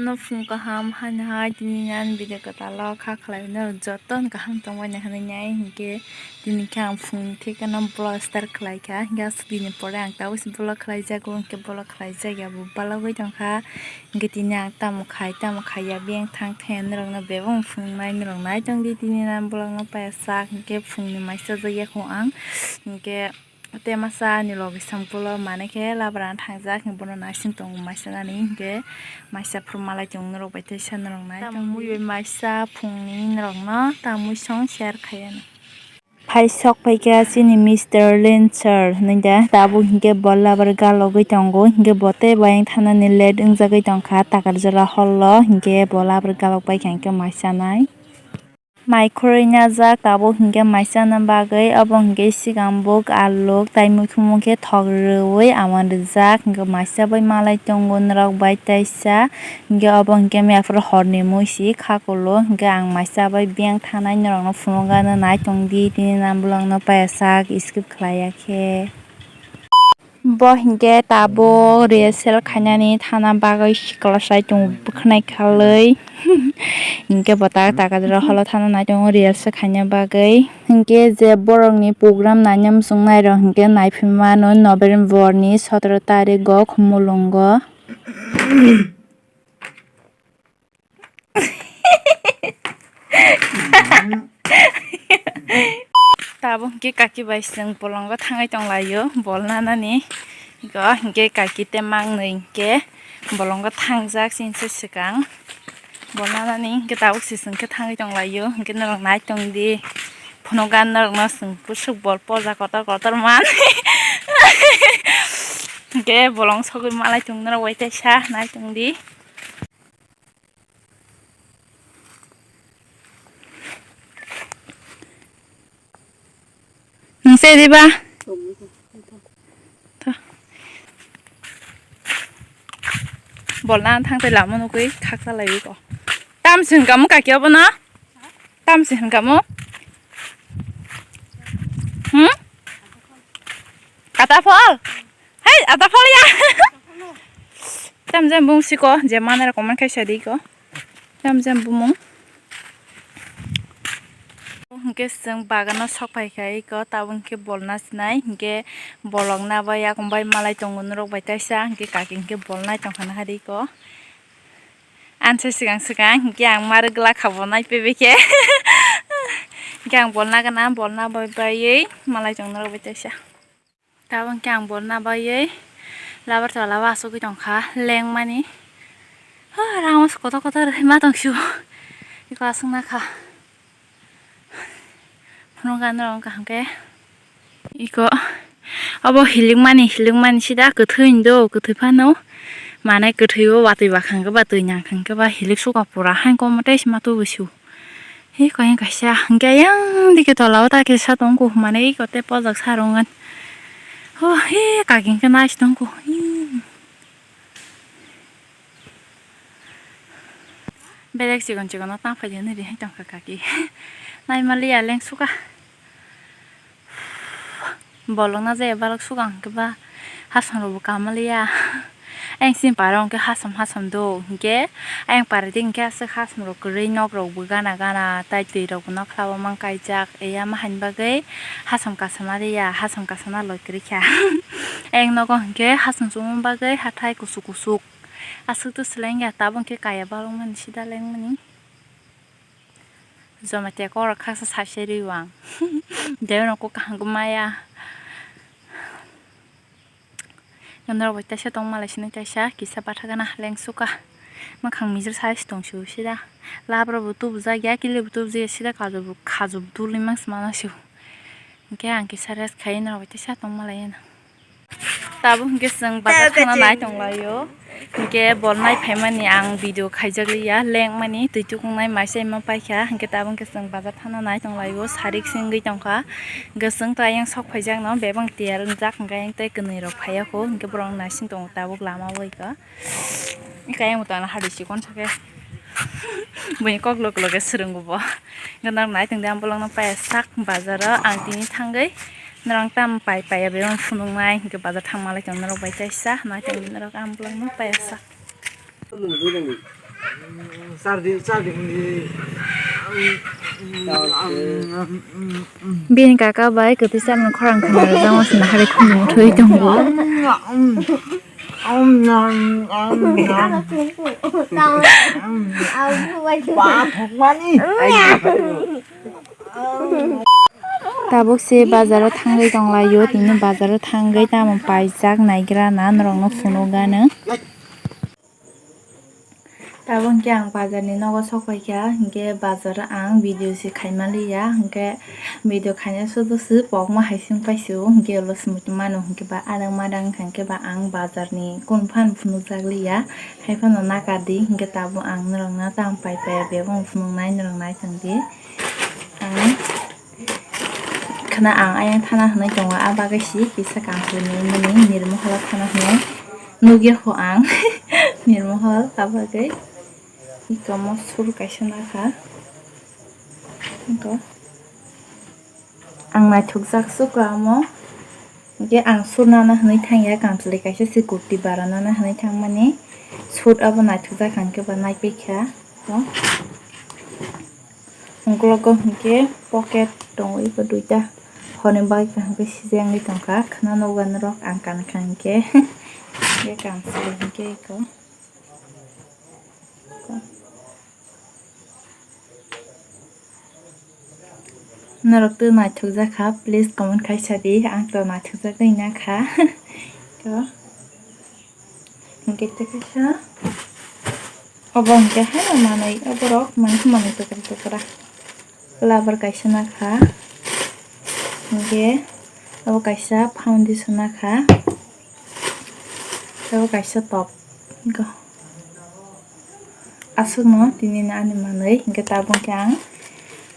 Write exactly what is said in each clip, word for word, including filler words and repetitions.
No phung kaham haino hai tini ani video kwtal o kha khlai no joto no kaham tongbai hinwi nai hinkhe tini khe ang phung thik no vlog start khlai kha hinkhe aswk dini pore ang tabuk se vlog khlai jago hinkhe vlog khlai jak ya bo balogwi tongkha hinkhe tini ang tamo khai tamo khaiya biyang thang thang norok no bebak phunuknai norok nai tongdi tini ani vlog no paiya sak hinkhe phungni mai chajakya kho ang hinkhe. Tei masa ani logi songpolo manwi khe labra thangjak, bono naising tongo masa nani hinkhe masa phuru malai tongo norok bai tei sa norok nai tamo mui bai masa phungni norok no tamwi song share khaiyano. Phai sok phaikha chini Mister Lenchar hinwi da tabuk hinkhe bo labra galogwi tongo hinkhe bo tei bayang thanani late wngjagwi tongkha takar jora hall o hinkhe bo labra galok paikha hinkhe masa nai. Mai khurui najak tabuk hinkhe maisana bagwi obo hinkhe sigang buk aluk tai muikhumu khe thok rwui awan rijak hinkhe maisa bai malai tongo norok bai taisa hinkhe obo hinkhe mepra horni muisi kha kulu hinkhe ang maisa bai biyang thanai norokno phunukgana nai tongdi tini nang bolongno paiya sak skip khlaiya khe. Bo hinkhe tabuk rehearsal khainani thana bagwi sikla sai tongo bwkhwnai khalwi. Hinkhe bo tak taka jora holo thana nai tongo rehearsal khaina bagwi. Hinkhe je borokni program naina muchungnai rok hinkhe naiphimano November ni sotoro tarikgo Khumulwngo. Tabuk hinkhe kaki bai chwng bolongo thangwi tonglaio bol nanani. Eko hinkhe kaki tei mangnwi hinkhe bolongo thangjak chini se swkang. Bol nanani hinkhe tabuk se chwng khe thangwi tonglaio hinkhe norok nai tongdi. Phunukgana norokno chwng bwswk bol poja kotor kotor man. Hinkhe bolong sogwi malai tong norok bai teisa nai tongdi. Nung se diba? Tho. Bolna thang tei lama nugwi khaksa laiwi ko. Tam se hwnkha mo kaki obo no? Tam se hwnkha mo? Hmm? Ata phol? Hei, ata phol ya. Tam jam bung siko, je manera comment khai sadi ko. Tam jam bumung. Hingke chwng bagano sok pai kha iko, tabuk hingke bolna sinai, hingke bolokna bai yakung bai malai tongo norok bai taisa, hingke kaki hingke bolnai tongkha nahari iko. Anse swkang swkang hingke ang ma rwgwlak kha bo nai pebe khe. Hingke ang bolna gana, bolna bai baiwi malai tong norok bai taisa. Tabuk hingke ang bolna baiwi labar tola o asugwi tongkha lengmani. Ho, rang kotor kotor ma tongsiu. Iko aswk nakha. Phunukgana rok wngkha hwnkhe. Iko obo hilikmani, hilikmani sida kwthwi hindu, kwthwi phano. Manai kwthwi o watwi bakhang khe ba twi nang khang khe ba hilik suka pura hain komo tei sima tubu su. He koi kaisa hwnkhe ayang dike tola o ta kisa tongkho hwnmani iko tei pojak sa rwngmani. Ho he kaki hwnkhe nai se tongkho. Belek chikon chikon no tang phai di hinui ri hai tongkha kaki. Nai maliya leng suka. Bolong na jaya balok suka hwnkhe ba hasam rok bo kamaliya. Ayang sini para hwnkhe hasam hasam do hwnkhe ayang para di hwnkhe aswk hasam rok kwrwi nok rok bo gana gana tai twi rok bo nokla o mang kaijak eya ma haini bagwi hasam kasama riya hasam kasana loi kwrwi kha. Ayang nogo hwnkhe hasam chumani bagwi hathai kuchuk kuchuk. Aswk to swlai wngya, tabuk khe kaya balwk mani sida lengmani. Joma tia kok rok khaksa saisai rwi ang. Deu no kok kaham khe maya. Norok bai taisa tongma lai sini taisa kisa bathakgana lengsuka. Mwkhang mijil sai se tongsiu sida. Labra bo tubujak ya, kili bo tubujak ya, sida kaju bo, kaju bo tuli mang se mana siu. Hingke ang kisa rest khai norok bai taisa tongma lai. Tabuk hingke chwng bazar thangna nai tonglaio. Hingke bol nai phaimani ang video khaijakliya, lengmani twi tukungnai maisa imo paikha. Hingke tabuk hingke chwng bazar thangna nai tonglaio, sarik se wngwi tongkha. Hingke chwng to ayang sok phaijakno bebak tiya wngjak, hingke ayang tei kwnwi rok phaiya kho, hingke borok naising tongo tabuk lama o ika. Ika ayang bwtana hadi chikon sake. Buini kok lok loge swrwngo bo. Hingke norok nai tongdi ang bolongno paiya sak bazaro ang tini thangwi norok tam pai paiya bebak phunuknai hingke bazar thangma lai tong norok bai kaisa nai tongdi norok ang bolongno paiya sak. Bini kaka bai kwtwi chamani khorang khna rijak, o chwngno hari khum thwi tongo. Tabuk se bazaro thangwi tonglaio, tini bazaro thangwi tamo paijak naigra na norokno phunukgano. Tabuk hwnkhe ang bazarni nogo sokphaikha, hwnkhe bazaro ang video se khaimaliya, hwnkhe video khaina sudu se pokma hai se wngpai se o, hwnkhe ulo se muitu mano, hwnkhe ba adang madang wngkha, hwnkhe ba ang bazarni kunu phano phunukjakliya, haiphano nakardi, hwnkhe tabuk ang norokno tamo pai paiya bebakno phunuknai, norok naitongdi. Ang khna ang ayang thana hwnwi tongo, a bagwi si kisa kampui ni mani nirmoholo thana hwnwi nukya kho ang. Nirmohol a bagwi ikomo sur kaisa nakha. Iko ang naithokjak suka omo. Hwnkhe ang sur nana hwnwi thangya, kamchwlwi kaisa se kurti bara nana hwnwi thangmani. Sur abo naithokjak hwnkhe ba naipaikha. Ungkologo hwnkhe pocket tongo, iko duita horni bagwi kaham khe sijak wngwi tongkha. Khna nukgo norok ang kankha hwnkhe, hwnkhe kamchwlwi hwnkhe iko. Norok to naithokjak kha, please comment khai sadi, ang to naithokjagwi nakha. To. Hwnkhe tei kaisa obo hwnkhe haino manwi, oborok manwi manwi tokra tokra. Lover kaisa nakha. Hwnkhe obo kaisa foundation nakha. Obo kaisa top. Go. Aswkno tini ani manwi hwnkhe tabuk khe ang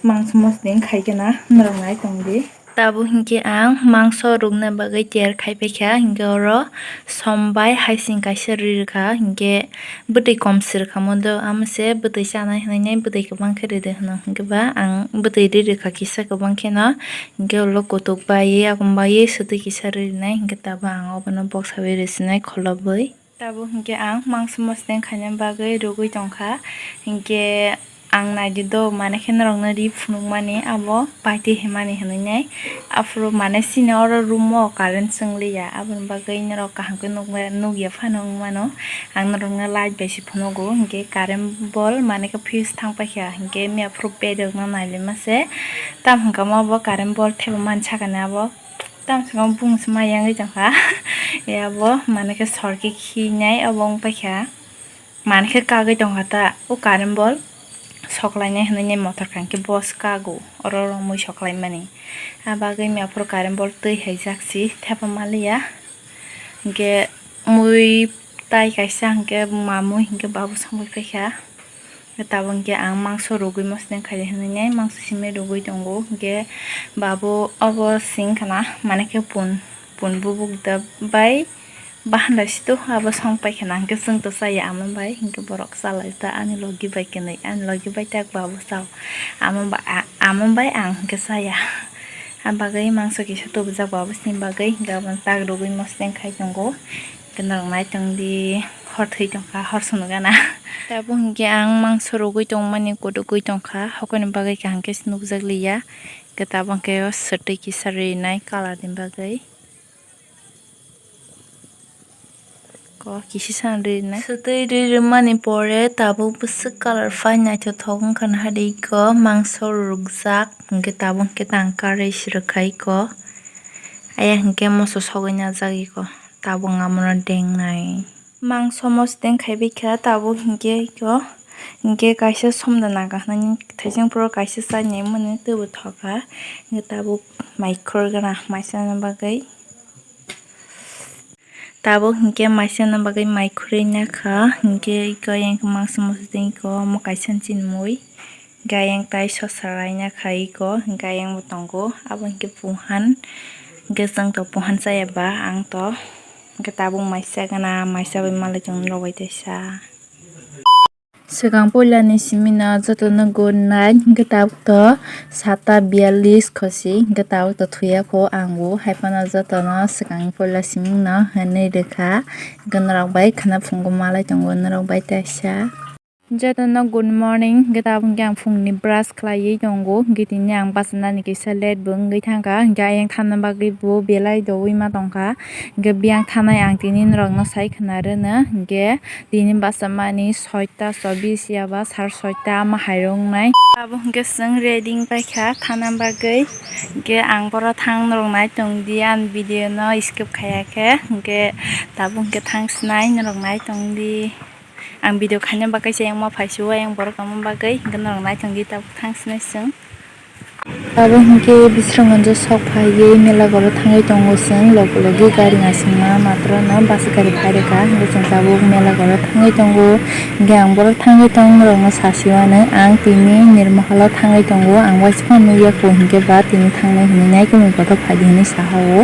mangso mosodeng khaikhe na norok nai tongdi. Tabuk hinkhe ang mangso rwkna bagwi tiyar khai paikha, hinkhe oro som bai haising kaisa ri rwkha, hinkhe bwtwi kom se rwkha modo, amo se bwtwi chanai hinwi nai bwtwi kwbang khe ride hwno, hinkhe ba ang bwtwi ri rwkha kisa kwbang kheno, hinkhe ulo kutuk bai, yakung bai swtwi kisa ri rwnai, hinkhe tabuk ang obono boksawi rw sinai kholobwi. Tabuk hinkhe ang mangso mosodeng khaina bagwi rwgwi tongkha, hinkhe ang naidi do, mane khe norokno ri phunukmani abo paitwi himani hinwi nai. Aphuru mane chini oro room o current chwngliya, aboni bagwi norok kaham khe nukya phano wngmano. Ang norokno light bai se phunugo, hinkhe current bol mane khe fuse thang paikha, hinkhe miya phuru bedokno nailaima se. Tamo hwnkhe omo bo current bol thepamani sakani abo. Tamsukno bung se mai yangwi tongkha. Abo mane khe sorki khinai obo wng paikha. Mane khe kagwi tongkha ta o current bol soklainai hinwi motor kha hinkhe bo se kago oro romwi soklaimani. A bagwi miya phuru current bol twi hai jak si thepa maliya. Hinkhe mui tai kaisa hinkhe mamui hinkhe babu songwi paikha. Tabuk hinkhe ang mangso rwgwi mosodeng khai hinwi nai mangso simi rwgwi tongo. Hinkhe babu obo sing khna mane khe pun, pun bubuk da bai bahan da sito abo song pai khna hinkhe chwng to chaya amo bai hinkhe borok chalai ta ani logi bai kwnwi ani logi bai tak babu chao amo ba-, a-, amo bai ang hinkhe chaya. A bagwi mangso kisa tubujak babu sini bagwi hinkhe abono tak rwgwi mosodeng khai tongo. Hinkhe norok nai tongdi, hor thwi tongkha, hor swnw gana. Tabuk hinkhe ang mangso rwgwi tongmani, kudugwi tongkha, hokoni bagwi kaham khe se nukjak liya. Hinkhe tabuk hinkhe o swtwi kisa rinai colour ni bagwi. Ko kisi san rinai. Swtwi ri rwmani pore tabuk bwswk colour phai naithothok wngkha, nahardi ko mangso rwjak, hinkhe tabuk hinkhe tang karwi se rwkha iko. Aya hinkhe moso sogwi najak iko. Tabuk amono dengnai. Mangso mosodeng khai bai kha, tabuk hinkhe iko, hinkhe kaisa somda naga hinwi thaising phuru kaisa chainai mani teibo thok kha. Hinkhe tabuk mai khur gana mai chana bagwi. Tabuk hinkhe mai chana bagwi mai khurui nakha, hinkhe iko yang mangso mosodeng iko omo kaisa chini mui. Gayang tai sosa raina khai iko, gayang bo tongo, abo hinkhe puhan, hinkhe chwng to puhan chaya ba, ang to, hinkhe tabuk maisa gana, maisa bai malai tongo norok bai teisa. Swkang puila ni simi no joto no good night, hinkhe tabuk to sata biyallis khosi, hinkhe tabuk to thuya kho ang bo, hai phano joto no swkang puila simi no hinwi rwkha, hinkhe norok bai khana phungo malai tongo norok bai teisa. Jotono good morning, hwnkhe tabuk hwnkhe ang phungni brush khlaiwi tongo, hwnkhe tini ang bachanani kisa late bo wngwi thangkha, hwnkhe ayang thanna bagwi bo belai doui ma tongkha, hwnkhe biyang thanai ang tini norokno sai khna rwno, hwnkhe tini bachamani soita chobbish yaba sar soita ama hai wngnai. Abo hwnkhe chwng ready wng paikha thana bagwi, hwnkhe ang boro thang norok nai tongdi, ani video no skip khaiya khe, hwnkhe tabuk hwnkhe thang sinai norok nai tongdi. Ang video khaina bagwi se ayang ma phaisio, ayang borok tongma bagwi, hwnkhe norok naithokdi tabuk thang sinai chwng. Abo hwnkhe Bisramganjo sok phaiwi mela goro thangwi tongo chwng, logi logi gari naisingma matrono bus gari phai rwkha, hwnkhe chwng tabuk mela goro thangwi tongo. Hwnkhe ang borok thangwi tongmorokno sasiwano ang tini Nirmahalo thangwi tongo, ang waisa phano nukya kho, hwnkhe ba tini thangnai hwnwi nai khe mui kothok phaidi hwnwi saha o.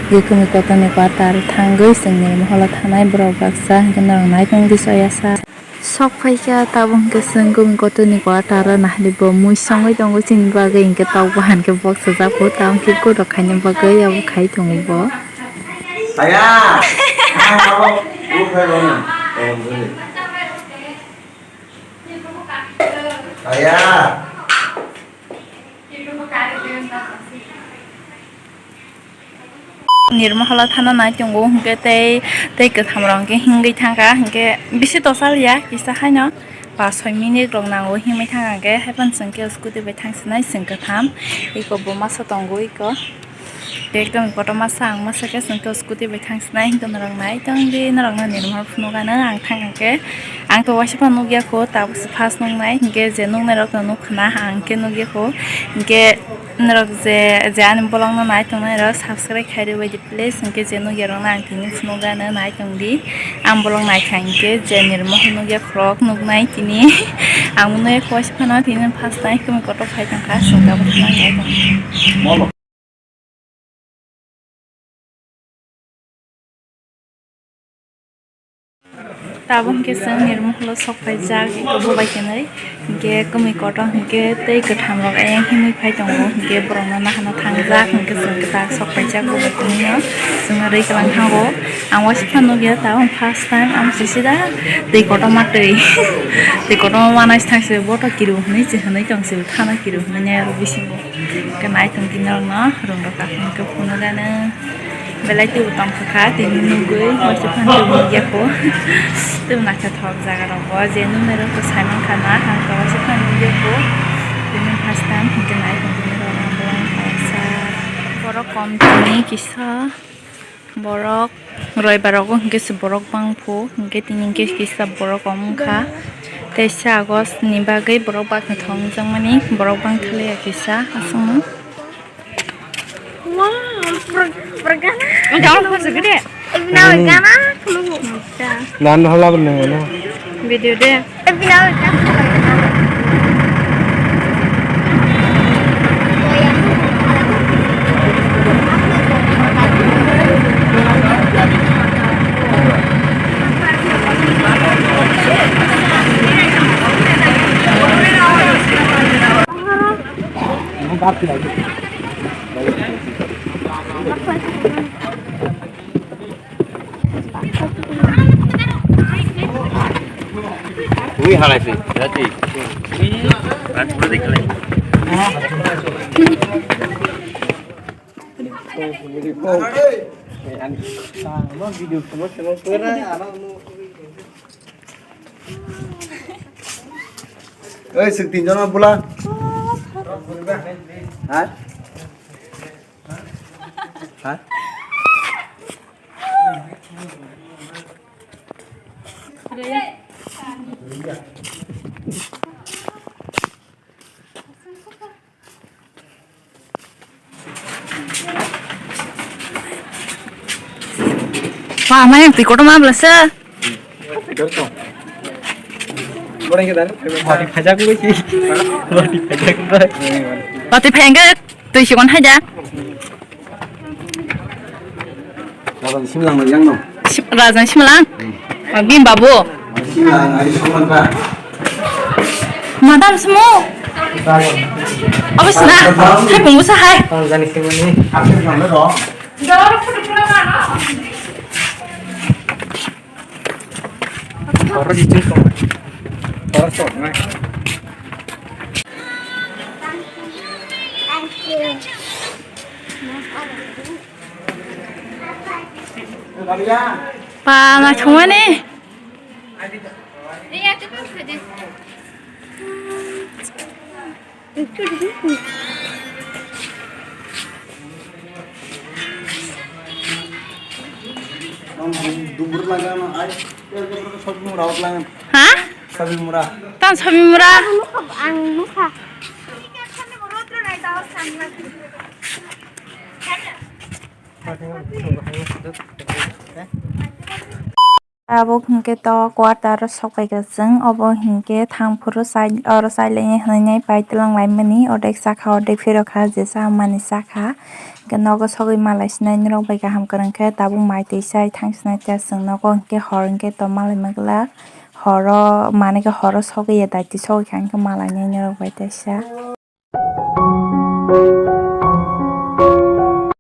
Hwnkhe kumi kotorni kwtal thangwi chwng Nirmahalo thanai borok baksa hwnkhe norok naitongdi soyasa. Sok phaikha tabuk hwnkhe chwng kumi kotorni kwtal o nahali bo mui songwi tongo chini bagwi hwnkhe tok bahan khe bok sujak bo tamo khe gotok khaina bagwi abo khai tongo bo. Aya! Aya! Nirmahalo thana nai tongo, hwnkhe tei, tei kwtham rok hwnkhe himgwi thangkha, hwnkhe bisi tosa liya, kisa haino pas soi minute rok nango himwi thangkha, hwnkhe haiphano chwng khe scooty bai thangsinai chwng kwtham, eko bo masa tongo eko. Ekdom kotorma sa ang masa khe chwng khe scooty bai thangsinai, hwnkhe norok nai tongdi, norokno Nirmahal phunukgano ang thangkha khe, ang to waisa phano nukya kho, tabukse first nuknai, hwnkhe je nuknairokno nukkhna, ang khe nukya kho, hwnkhe norok je, je ani vlogno nai tongnairok subscribe khai rwbaidi please, hwnkhe je nukyarokno ang tini phunukgano nai tongdi, ang vlog naikha hwnkhe je Nirmahal nukya khorok nuknai tini, ang nukya kho waisa phano tini first time khe mui kotor khai tongkha, chwng tabuk nai tongdi. Tabuk hwnkhe chwng Nirmahalo sok phaijak, eko bo bai khenwi. Hwnkhe kwmwi kotor hwnkhe tei kwtham rok ayang himwi phai tongo. Hwnkhe borokno nahana thangjak, hwnkhe chwng kwtal sok phaijak bo bai khenwino. Chwngno rwi kwlang thango. Ang waisa phano nukya tabuk first time, ang sisida twi kotorma twi. Twi kotorma manai thangse boto kiru hwnwi se hwnwi tongse thana kiru hwnwi nai aro bisingo. Hwnkhe nai tongdi norokno room rok kaham khe phunukgano. Belai teibo tongthokha, tini nugwi waisa phano teibo nukya kho. Teibo naithothok jaga rokbo je nuknairokbo saimankha na, ang khe waisa phano nukya kho. Tini first time hwnkhe nai tongdi norokno kaisa. Borok kom tini kisa. Borok roibar rogo hwnkhe se borok bangphu, hwnkhe tini hwnkhe kisa borok kom wngkha. Teisa August ni bagwi borok baknwthok wngjakmani borok bangthaliya kisa aswkno. Nan halaban nang ano. Video de. Ui, halai sih, berarti. Ui, aku berarti kali. Oi, sing tinjon bula. Ha? Ha? Wah, main tiko to mabla sa. Bati phajak bai si. Bati phajak bai. Bati phajak. Twi sikon hai da. Rajan simlang no yang no. Sim-, Rajan simlang? Hmm. Bim babu. Simlang, ai simlang ba. Madam simo. Abis na. Hai pungsa hai. Tang jani simoni. Abis na no. Oro jiching tong. Ba, naithokmani. Dubur laga no ai, shopping mall out laga. Ha? Shopping mall. Tam shopping mall. Ang nukha, ang nukha. Abo hinkhe to quarter o sokphaikha chwng, obo hinkhe thangphuru chai-, oro chailaini hwnwi paitwlang laimani, ordek chakha, ordek phirokha, je chamani chakha. Hinkhe nogo sogwi malai sinai norok bai kaham kwrwngkhe, tabuk mai twi sai thang sinai cha chwng nogo, hinkhe hor hinkhe to malai maglak, horo, manikhe horo sogwi ya daitwi sogwi kha, hinkhe malainai norok bai teisa.